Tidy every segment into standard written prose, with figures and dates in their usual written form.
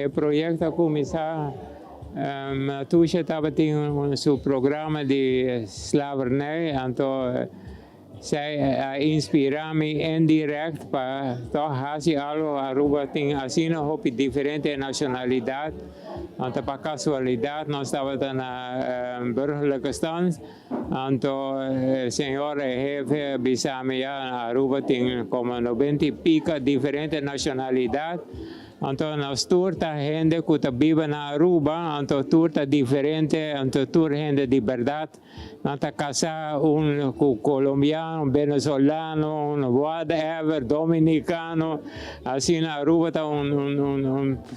E proyecto a cuminsa, Natusha tabatin su programa di slavernij, anto zij a inspira mi indirect pa toch haci algo. Aruba tin asina hopi diferente nacionalidad, anto pa casualidad nos tabata na burgerlijke stand, anto señor jefe a bisa mi: "Ya, Aruba tin como 90 y pico diferente nacionalidad, anto nos tur ta hende cu ta biba na Aruba, anto tur ta diferente, anto tur hende di berdad. Nan ta casa un colombiano, un venezolano, un whatever, dominicano." Asina Aruba ta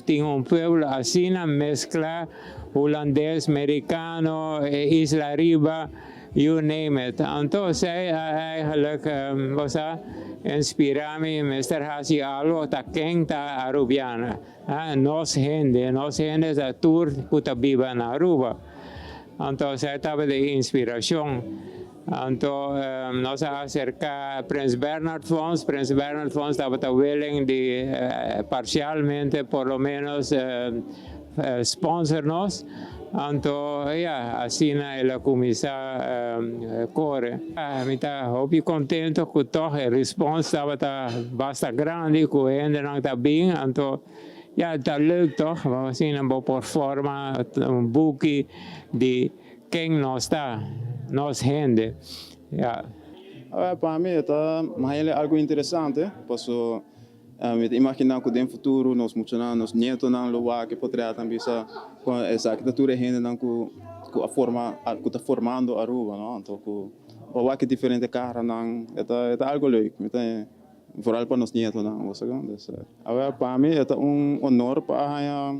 tin un pueblo asina mezcla, hulandes, americano, Isla Riba, you name it. Anto zij eigenlijk was inspira mi, mester haci algo ta ken ta Arubiano. Ah, nos hende ta tur cu ta biba na Aruba. Anto esey tabata di inspiracion. Anto nos a acerca Prins Bernhard Fonds. Prins Bernhard Fonds tabata willing di parcialmente por lo menos sponsor nos. Anto, ja, asina el a cuminsa core. Ah, mi ta hopi contento cu toch e response tabata basta grandi, cu hendenan ta bin. Anto, ja, ta leuk toch? Asina bo por forma un buki di ken nos ta, nos hende. Ja. Pa mi ta algo interesante, paso mi ta imagina cu den futuro nos muchanan, nos nietonan lo wak e portret tambe, cu esaki tur hendenan cu a forma, cu ta formando Aruba, no? Anto cu bo wak diferente caranan, ta algo leuk. Mi ta vooral pa nos nietonan, bo sa. Dus, pa mi ta un honor pa haya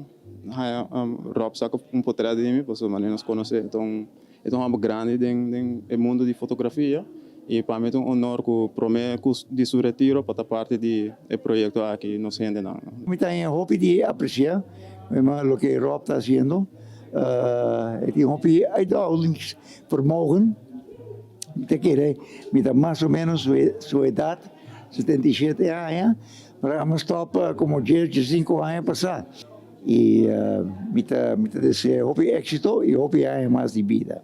Rob saca un portret di mi, paso manera nos conoce, anto e un grandi den mundo di fotografia. Y pa mi ta un honor cu prome di su retiro pa parti di e proyecto aki nos hendenan. Mi ta hopi di aprecia loke Rob ta haciendo. E tin hopi uithoudingsvermogen. Mi kere, mi ta mas o menos su edad, 77 aña, pero mi a stop como 15 aña pasa. Y mi ta desea hopi exito y hopi aña mas di bida.